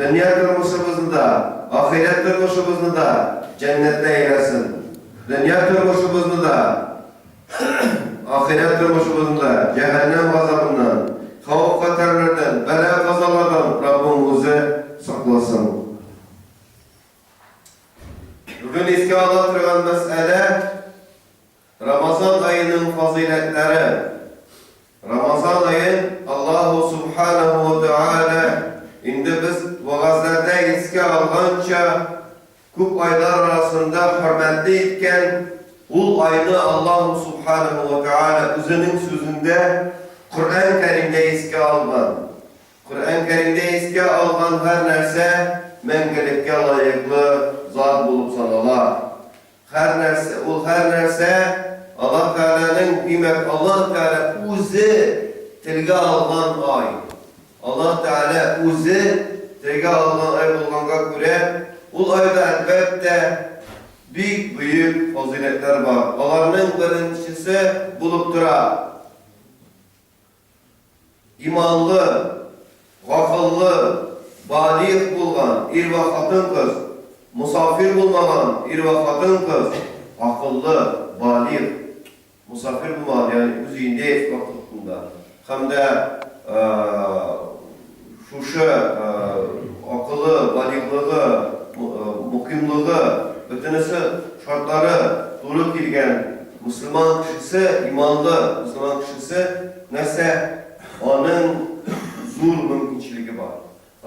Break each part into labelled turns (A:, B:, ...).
A: Дөнья тормышыбызны да, ахирәт тормышыбызны да җәннәттә әйләсен. Дөнья тормышыбызны да, ахирәт тормышыбызны да җәһәннәм газабыннан, хәвеф-хәтәрләрдән, бәла-казалардан Раббым үзе сакласын. Бүген искә ала торган мәсьәлә, Рамазан аеның фазыйләтләре. Рамазан аен Аллаһу Субханаһу ва Тәгалә инде без вәгазьләрдә искә алганча, күп айлар арасында хөрмәтле иткән, ул айны Аллаһу Субханаһу ва Тәгалә үзенең сүзендә Коръән Кәримдә искә алган. Коръән Кәримдә искә алган һәр нәрсә мәңгелеккә лаеклы зат булып санала. Һәр нәрсә, ул һәр нәрсә Аллаһ Тәгаләнең, димәк, Аллаһ Тәгалә үзе телгә алган ай. Аллаһ Тәгалә үзе телгә алган ай булганга күрә, ул айда, әлбәттә, бик бөек фазыйләтләр бар. Аларның беренчесе булып тора. Иманлы, гакыллы, балигъ булган ир вә хатын-кыз, мосафир булмаган ир вә хатын-кыз, акыллы, балигъ, мосафир булмаган, ягъни үз өендә итикаф тотканда һәм дә шушы акылы, балигълыгы, мукыймлыгы, бөтенесе шартлары туры килгән мөселман кешесе, иманлы мөселман кешесе нәрсә? Аның зур мөмкинчелеге бар.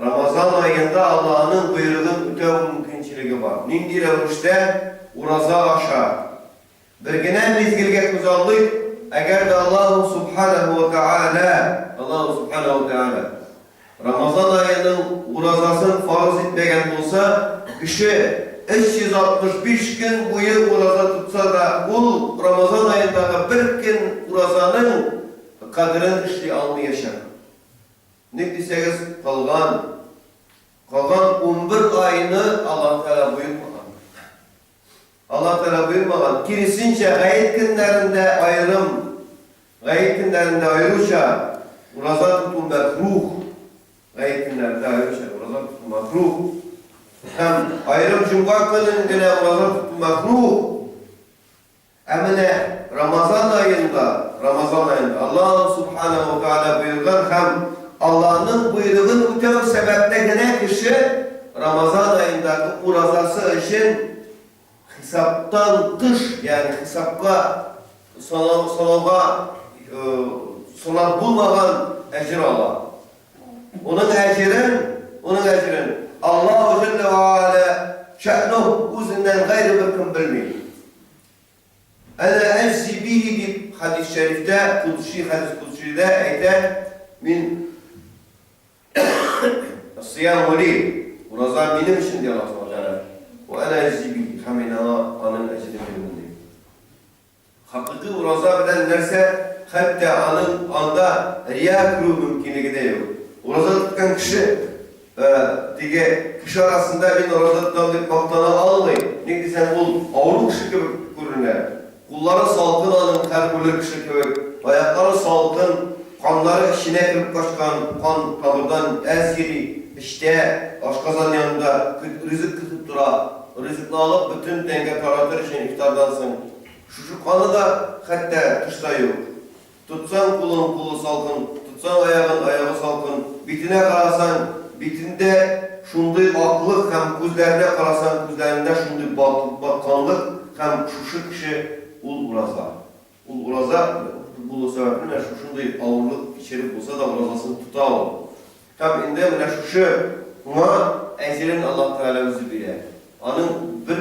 A: Рамазан аенда Аллаһының боерыгын үтәү мөмкинчелеге бар. Нинди рәвештә? Ураза аша. Бер генә мизгелгә күзаллыйк, әгәр дә Аллаһу Субханаһу ва Тәгалә, Аллаһу Субханаһу ва Тәгалә Рамазан аеның уразасын фарыз итмәгән булса, кеше 365 көн буе ураза тотса да, ул Рамазан аендагы бер көн уразаның кадерен эшли алмыячак. Ник дисәгез, калган, калган 11 айны Аллаһ Тәгалә боермаган. Аллаһ Тәгалә боермаган, киресенчә, гает көннәрендә аерым, гает көннәрендә аеруча ураза тоту мәкруһ, гает көннәрендә аеруча ураза тоту мәкруһ һәм аерым җомга көнен генә ураза тоту мәкруһ. Ә менә Рамазан аенда, Рамазан аенда Аллаһ Субханаһу ва Тәгалә боерган һәм Аллаһның боерыгын үтәү сәбәпле генә кеше Рамазан аендагы уразасы өчен хисаптан тыш, ягъни хисапка санау, санауга санап булмаган әҗер ала. Уның әҗерен, уның әҗерен Аллаһу җәллә ва аля шәънуһ үзеннән гайре беркем белми. Әнә әҗзи бихи дип хәдис шәрифтә, кудси хәдис кудсида әйтә, мин сияму ли, ураза минем өчен ди Аллаһ Субхану тәгалә. Ва әнә әҗзи бихи, һәм мин аңа аның әҗерен бирермен ди. Хакыйкый ураза белән нәрсә, хәтта аның анда рия керү мөмкинлеге дә юк. Ураза тоткан кеше теге кеше арасында мин ураза тотам дип мактана алмый. Ник дисәң, ул авыру кеше кебек күренә. Куллары салкын аның, хәл үлер кеше кебек. Аяклары салкын, каннары эченә кереп качкан, кан тамырдан әз йөри, эчтә, ашказан янында ризык көтеп тора. Ризыкны алып, бөтен тәнгә таратыр өчен ифтардан соң. Шушы каны да хәтта тышта юк. Тотсаң кулын, кулы салкын, тотсаң аягын, аягы салкын, битенә карасаң, битендә шундый аклык һәм күзләренә карасаң, күзләрендә шундый батканлык һәм шушы кеше ул ураза. Ул ураза булу сәбәпле менә шушындый авырлык кичереп булса да уразасын тота ул. Һәм инде менә шушы моңа әҗерен Аллаһ Тәгалә үзе бирә. Аның бер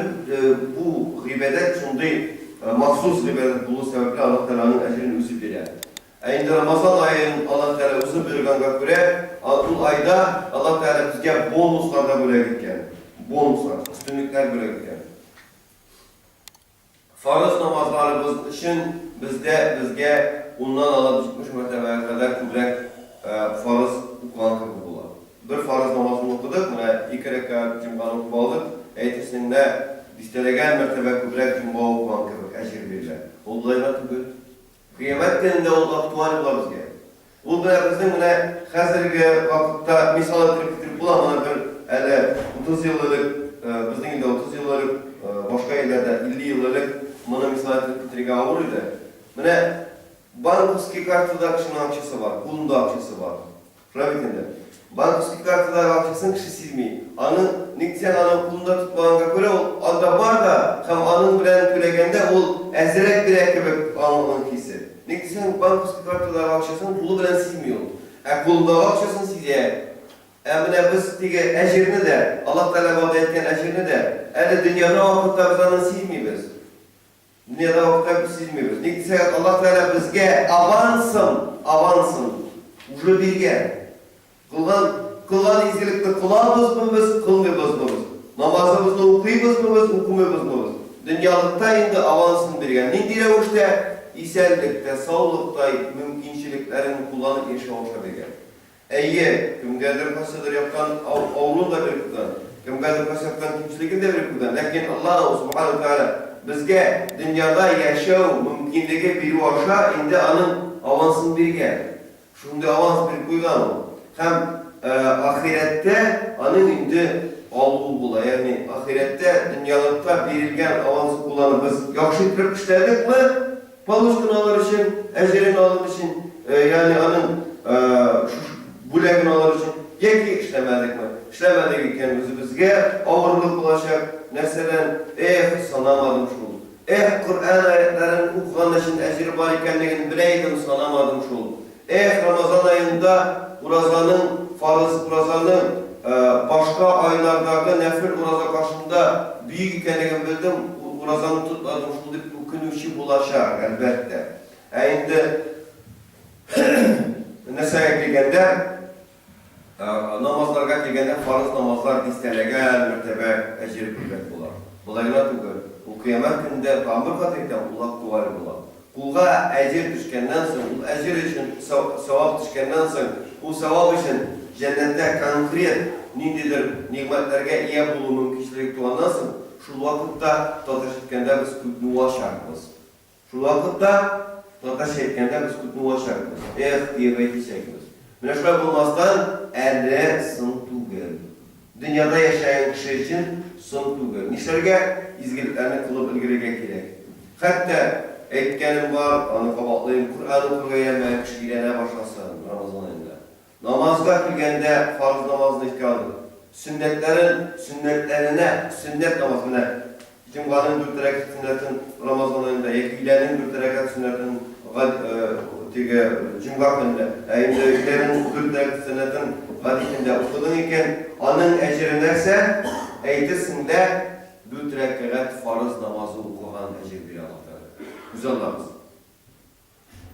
A: бу гыйбадәт шундый махсус гыйбадәт булу сәбәпле Аллаһ Тәгалә аның әҗерен үзе бирә. Ә инде Рамазан аен Аллаһ Тәгалә үзе боерганга күрә, ул айда Аллаһ Тәгалә безгә бонуслар да бүләк иткән. Бонуслар, өстенлекләр бүләк иткән. Фарыз намазларыбыз өчен бездә безгә уннан алып 70 мәртәбәгә кадәр күбрәк фарыз укыган кебек була. Бер фарыз намазын укыдык, менә ике рәкәгать җомганы укып алдык, әйтерсең лә дистәләгән мәртәбә күбрәк җомга укыган кебек әҗер бирелә. Ул болай гына түгел. Кыямәт көнендә ул актуаль була безгә. Ул менә безнең менә хәзерге вакытта мисал иттереп китереп була, моны бер 30 ел элек, безнең илдә 30 ел элек, башка илләрдә 50 ел элек моны мисал итеп китерергә авыр иде. Менә банковский картада кешенең акчасы бар, кулында акчасы бар. Шулай бит инде. Банковский картадагы акчасын кеше сизми. Аны, ник дисәң, аның кулында тотмаганга күрә, ул анда бар да һәм аның белән түләгәндә ул әзрәк бирә кебек аның хисе. Ник дисәң, банковский картадагы акчасын кулы белән сизми ул. Ә кулындагы акчасын сизә. Ә менә без теге әҗерне дә, Аллаһ Тәгалә вәгъдә иткән әҗерне дә, әле дөньяда вакытта без аны сизмибез. Дөньяда вакытта без сизмибез. Ник дисәң, Аллаһ Тәгалә безгә авансын, авансын уже биргән. Кылган, кылган изгелекне кылабызмы без, кылмыйбызмы без? Намазыбызны укыйбызмы без, укымыйбызмы без? Дөньялыкта инде авансын биргән. Нинди рәвештә? Исәнлектә, саулыкта мөмкинчелекләрен кулланып яшәү аша биргән. Әйе, кемгәдер кайсыдыр яктан авыруын да биреп куйган, кемгәдер кайсы яктан кимчелеген дә биреп куйган, ләкин Аллаһу Субхану ва Тәгалә безгә дөньяда яшәү мөмкинлеге бирү аша инде аның авансын биргән. Шундый аванс биреп куйган ул. Һәм ахирәттә аның инде алуы була. Ягъни ахирәттә дөньялыкта бирелгән авансын кулланып без яхшы иттереп эшләдекме, Получканы алыр өчен, әҗерен алыр өчен, ягъни аның бүләген алыр өчен, яки эшләмәдекме? Эшләмәдек икән, үзебезгә авырлык булачак. Нәрсәдән? Эх, санамадым шул. Эх, Коръән аятьләрен укыган өчен әҗере бар икәнлеген белә идем, санамадым шул. Эх, Рамазан аенда уразаның фарыз уразаның башка айлардагы нәфел ураза каршында бөек икәнлеген белдем, уразаны тотмадым шул дип үкенүче булачак, әлбәттә. Ә инде нәрсәгә килгәндә, Намазларга килгәндә, фарыз намазлар дистәләгән мәртәбә әҗере күбрәк була. Болай гына түгел, ул Кыямәт көнендә тагын бер кат әйтәм, ул актуаль була. Кулга әҗер төшкәннән соң, ул әҗер өчен савап төшкәннән соң, ул савап өчен җәннәттә конкрет ниндидер нигъмәтләргә ия булу мөмкинчелеге туганнан соң, шул вакытта, татарча әйткәндә, без күпне уачакбыз. Шул вакытта, татарча әйткәндә, без күпне уачакбыз, эх, диеп әйтәчәкбез. Менә шулай булмастан, әле соң түгел. Дөньяда яшәгән кеше өчен соң түгел. Нишләргә? Изгелекләрне кылып өлгерергә кирәк. Хәтта, әйткәнем бар, аны кабатлыйм, Коръән укырга өйрәнмәгән кеше өйрәнә башласын Рамазан аенда. Намазга килгәндә, фарыз намазын искә алып, сөннәтләрен, сөннәтләренә, сөннәт намаз, менә җомганың дүрт рәкәгать сөннәтен Рамазан аенда яки өйләнең дүрт рәкәгать сөннәтен теге җомга көнендә, ә инде өйләнең дүрт рәкәгать сөннәтен гади көндә укыдың икән, аның әҗере нәрсә? Әйтерсең дә, дүрт рәкәгать фарыз намазы укыган әҗер бирә Аллаһ Тәгалә. Күзаллагыз.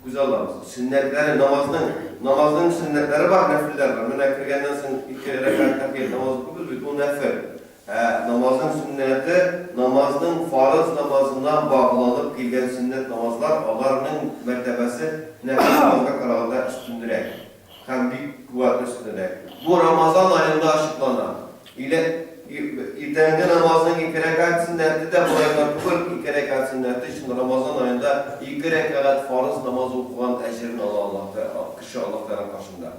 A: Күз алабыз. Сөннәтләре, намазның, намазның сөннәтләре бар, нәфелләр бар. Менә кергәннән соң ике рәкәгать тәхият намазы укыйбыз бит, ул нәфел. Ә намазның сөннәте, намазның фарыз намазына багланып килгән сөннәт намазлар, аларның мәртәбәсе нәфел намазга караганда өстенрәк. Һәм бик куәтле өстенрәк. Бу Рамазан аенда ачыклана. Илә, иртәнге намазның ике рәкәгать сөннәте дә болай гына түгел, ике рәкәгать сөннәте өчен Рамазан аенда ике рәкәгать фарыз намазы укыган әҗерен ала Аллаһ кеше Аллаһ Тәгалә каршында.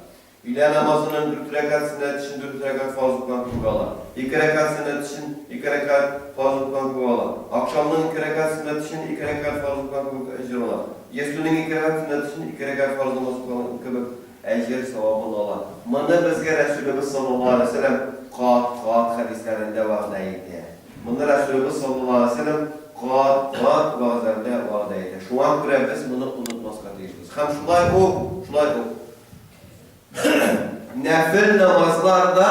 A: Өйлә намазының дүрт рәкәгать сөннәте өчен дүрт рәкәгать фарыз укыган кебек ала. Ике рәкәгать сөннәте өчен ике рәкәгать фарыз укыган кебек ала. Ахшамның ике рәкәгать сөннәте өчен ике рәкәгать фарыз укыган кебек әҗер ала. Ястүнең ике рәкәгать сөннәте өчен ике рәкәгать фарыз намаз укыган кебек әҗер-савабын ала. Моны безгә Рәсүлебез саллаллаһу галәйһи ва сәлләм кат-кат хәдисләрендә вәгъдә итә. Моны Рәсүлебез саллаллаһу галәйһи ва сәлләм кат-кат вәгъзәрендә вәгъдә итә. Шуңа күрә без моны онытмаска тиешбез. Һәм шулай ук, шулай ук нәфел намазлар да,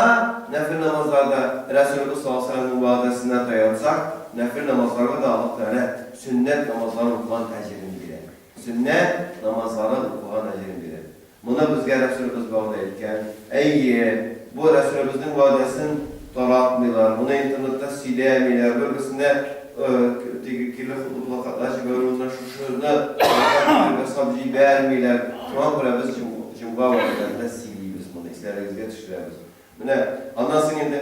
A: нәфел намазлар да Рәсүлебез саллаллаһу галәйһи ва сәлләмнең вәгъдәсенә таянсак, нәфел намазларга да Аллаһ Тәгалә сөннәт намазларын укыган әҗерен бирә. Сөннәт намазларын укыган әҗерен бирә. Моны безгә Рәсүлебез вәгъдә иткән. Әйе, бу Рәсүлебезнең вәгъдәсен таратмыйлар, моны интернетта сөйләмиләр, бер-берсенә теге кире плакатлар җибәрү менә шушыны ясап җибәрмиләр. Шуңа күрә без җомга вәгъдәләрендә сөйлибез моны, исләрегезгә төшерәбез. Менә аннан соң инде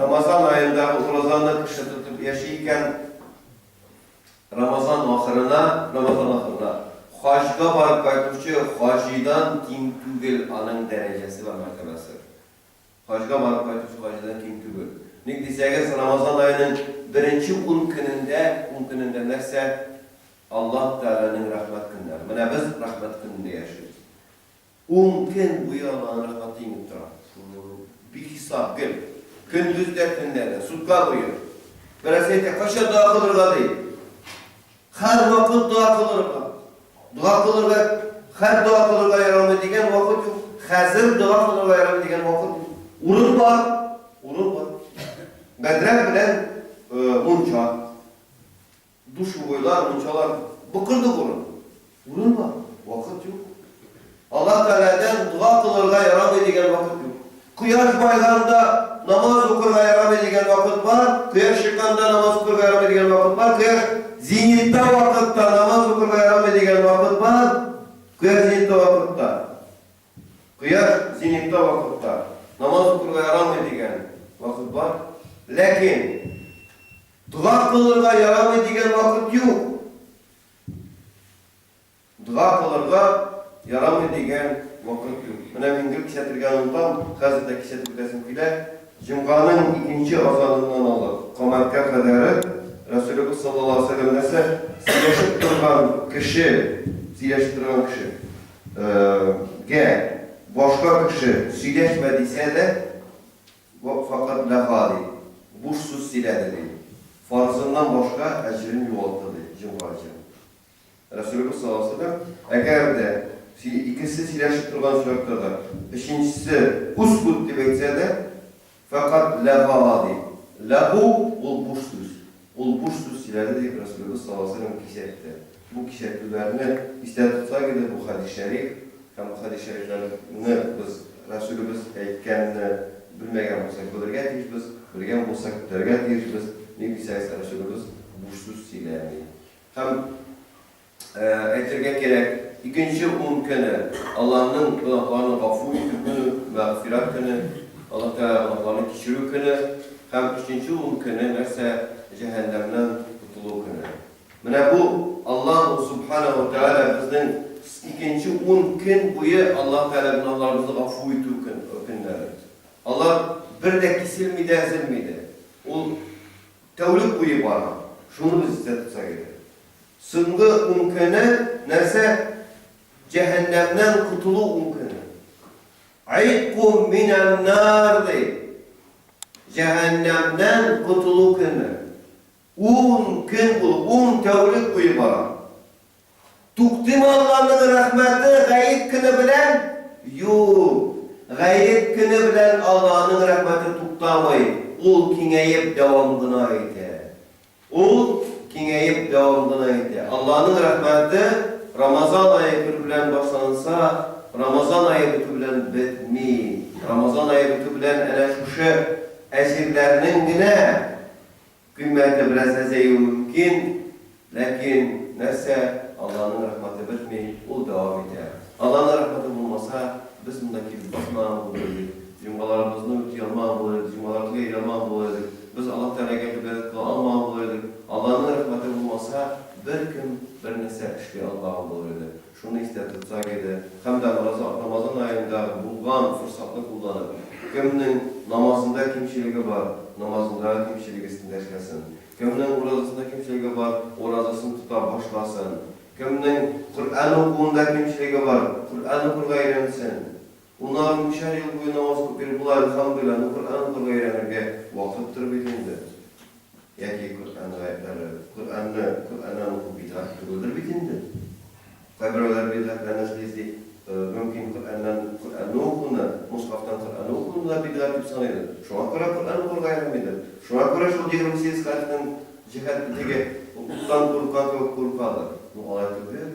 A: Рамазан аендагы уразаны кеше тотып яши икән, Рамазан ахырына, Рамазан ахырына хаҗга барып кайтучы хаҗидан ким түгел аның дәрәҗәсе вә мәртәбәсе. Хаҗга барып кайтучы хаҗидан ким түгел. Ник дисәгез, Рамазан аеның беренче ун көнендә, ун көнендә нәрсә? Аллаһ Тәгаләнең рәхмәт көннәре. Менә без рәхмәт көнендә яшибез. Ун көн буе Аллаһның рәхмәте иңеп тора. Бихисап гел. Көндез дә, төнлә дә, сутка буе. Берәрсе әйтә, кайчан дога кылырга ди. Һәрвакыт дога кылырга. Дога кылырга, хәр дога кылырга ярамый дигән вакыт юк. Хәзер дога кылырга ярамый дигән вакыт юк. Урын бар, урын бар. Бәдрәф белән мунча. Душевойлар, мунчалар быкырдык урын. Урын бар, вакыт юк. Аллаһ Тәгаләдән дога кылырга ярамый дигән вакыт юк. Кояш байганда намаз укырга ярамый дигән вакыт бар, кояш чыкканда намаз укырга ярамый дигән вакыт бар, кояш зенитта вакытта намаз укырга ярамый дигән вакыт бар, кояш зенитта вакытта. Кояш зенитта вакытта намаз укырга ярамый дигән вакыт бар. Ләкин дога кылырга ярамый дигән вакыт юк. Дога кылырга ярамый дигән вакыт юк. Менә мин гел кисәтергә онытам, хәзер дә кисәтеп үтәсем килә. Җомганың икенче азаныннан алып, камәткә кадәре Рәсүлебез саллаллаһу алейһи ва сәлләм нәрсә? Сөйләшеп торган кеше, сөйләшеп торган кеше, гә башка кеше сөйләшмә дисә дә, фәкать ләга ди, буш сүз сөйләде ди. Фарызыннан башка әҗерен югалтты ди, җомга әҗерен. Рәсүлебез саллаллаһу галәйһи ва сәлләм, Әгәр дә икесе сөйләшеп торган очракта да, өченчесе ускут дип әйтсә дә, фәкать ләга ди. Ләгу ул буш сүз. Ул буш сүз сөйләде дип Рәсүлебез саллаллаһу галәйһи ва сәлләм кисәтте. Бу кисәтүләрне истә тотсак иде, бу хәдис шәриф һәм бу хәдис шәрифләрне без Рәсүлебез әйткәнне белмәгән булсак белергә тиешбез, белгән булсак үтәргә тиешбез. Ник дисәгез, Рәсүлебез буш сүз сөйләми. Һәм, әйтергә кирәк, икенче ун көне, Аллаһның гөнаһларны гафу итү көне, мәгъфирәт көне, Аллаһ Тәгалә гөнаһларны кичерү көне, һәм өченче ун көне нәрсә? Җәһәннәмнән котылу көне. Менә бу Аллаһу Субханаһу ва Тәгалә безнең икенче ун көн буе Аллаһ Тәгалә гөнаһларыбызны гафу итү көннәре. Алар бер дә киселми дә, өзелми дә. Ул Тәүлек буе бара. Шуны без истә тотсак иде. Соңгы ун көне нәрсә? Җәһәннәмнән котылу ун көне. Гыйткун минән-нар ди. Җәһәннәмнән котылу көне. Ун көн ул, ун тәүлек буе бара. Туктыймы Алланың рәхмәте гает көне белән? Юк. Гает көне белән Алланың рәхмәте туктамый, ул киңәеп дәвам гына итә. Ул киңәеп дәвам гына итә. Алланың рәхмәте Рамазан ае керү белән башланса, Рамазан ае бетү белән бетми. Рамазан ае бетү белән әнә шушы әҗерләрнең генә Кыйммәте бераз әзәюе мөмкин, ләкин нәрсә, Алланың рәхмәте бетми, ул дәвам итә. Алланың рәхмәте булмаса, без монда килеп басмаган булыр идек, җомгаларыбызны үти алмаган булыр идек, җомгаларыбызга йөри алмаган булыр идек, без Аллаһ Тәгаләгә гыйбадәт кыла алмаган булыр идек. Алланың рәхмәте булмаса, беркем бернәрсә эшли алмаган булыр иде. Шуны истә тотсак иде. Һәм дә Рамазан аенда булган форсатны кулланып, кемнең намазында кимчелеге бар, намазындагы кимчелеге өстендә эшләсен. Кемнең уразасында кимчелеге бар, уразасын тота башласын. Кемнең Коръән укуында кимчелеге бар, Коръән укырга өйрәнсен. Унар, унбишәр ел буе намаз укып йөреп була, әлхәмдүлилләһ, ну Коръән укырга өйрәнергә вакыттыр бит инде. Яки Коръән гаетләре, Коръәнне, Коръәннән уку бидгать түгелдер бит инде? Кайберәүләр бидгатьләрне эзли эзли, мөмкин Коръәннән Коръәнне укуны, мусхафтан Коръәнне укуны да бидгать дип саныйдыр. Шуңа күрә Коръән укырга ярамыйдыр. Шуңа күрә шул 28 хәрефнең җиһад теге уттан курыккан кебек куркадыр. Ну алай түгел.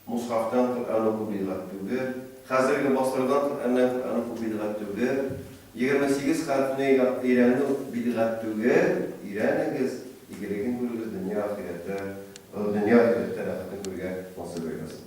A: Мусхафтан Коръән уку бидгать түгел. Хәзерге бастырылган Коръәннән Коръән уку бидгать түгел. 28 хәрефне өйрәнү бидгать түгел. Өйрәнегез, игелеген күрегез, дөнья ахирәттә, дөнья ахирәттә рәхәтен күрергә насыйп әйләсен.